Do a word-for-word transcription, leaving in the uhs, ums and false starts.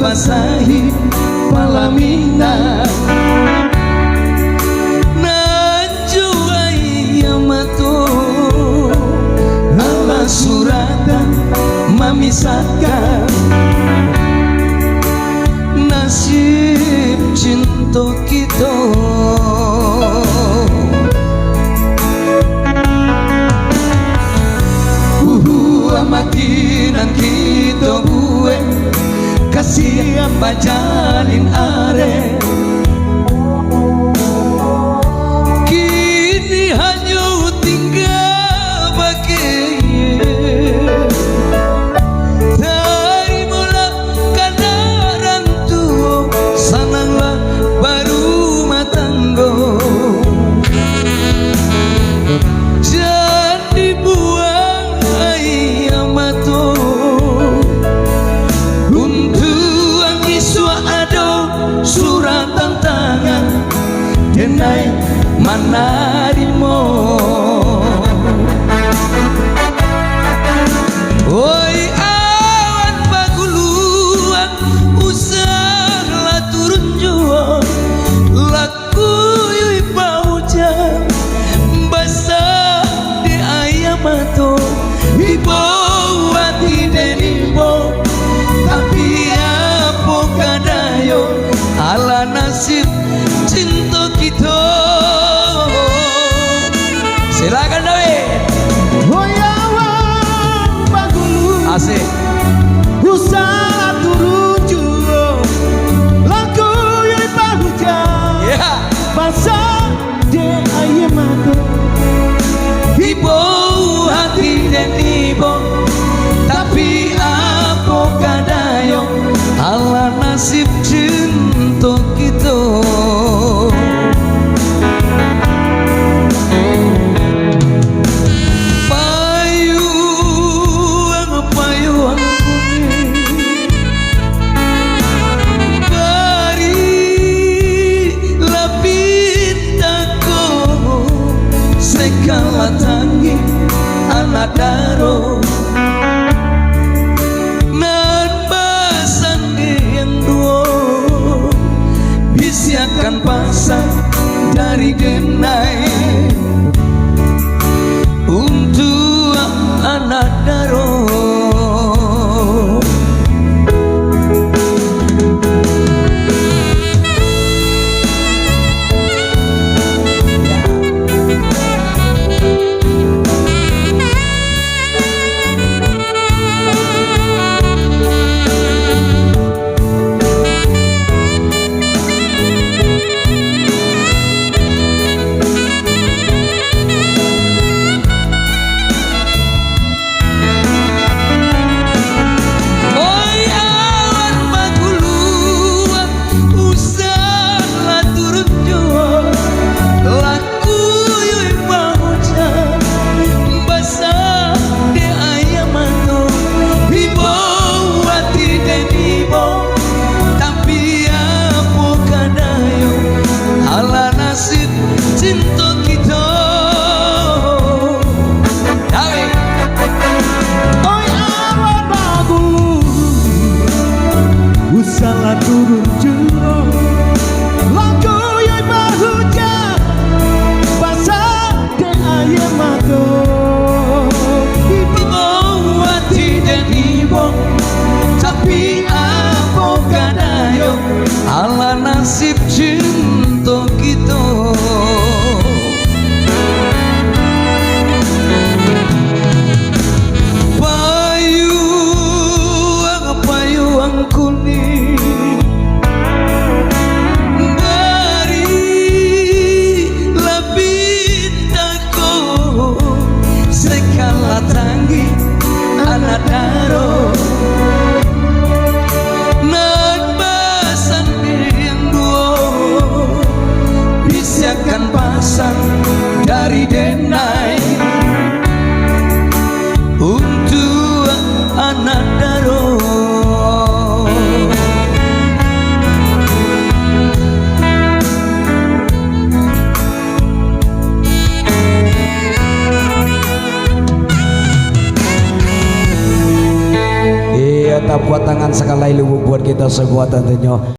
Basahi palaminan, nan jo aia mato, alah suratan mamisahkan nasib cinto kito. Uhuah mati nan kito buek, ka siap bajalin areh. Kini hanyo tingga bakeh. Tarimolah kandak rang tuo, sananglah barumah tanggo. Jan dibuang aia mato, untuang isuak ado suratan tangan, denai manarimo. Oi awan baguluang, usahlah turun juo, lakuyuik bahujan, basah dek aia mato, ibo ati den ibo. Tapi apo ka dayo, alah nasib cinto kito. Silakan, Dawi. Oi awan bagulu. Asik. Usahlah turun juo, lakuyuik bahujan. Ya. Basah dek aia mato, ibo ati den ibo. Tapi apo ka dayo, alah nasib cinto kito. Payuang, payuang kuning, barilah pinta ko, sakalah tangih anak daro. Nan basandiang duo, bisiakan pasan dari denai untuak anak daro. Oi awan baguluang, usahlah turun juo, lakuyuik bahujan, basah dek aia mato, ibo ati den ibo. Tapi apo ka dayo, alah nasib cinto kito. Dawi. Oi awan bagulu, usahlah turun juo, lakuyuik bahujan, basah dek aia mato. Ibo ati den ibo, tapi apo ka dayo, alah nasib cinto kito. Payuang, payuang kuning, barilah pinta ko, sakalah tangih anak daro. Nan basandiang duo, bisiakan pasan dari denai untuak anak daro. Iya, tapuak tangan Sakalai lubuak buat kito sabuah tantunyo.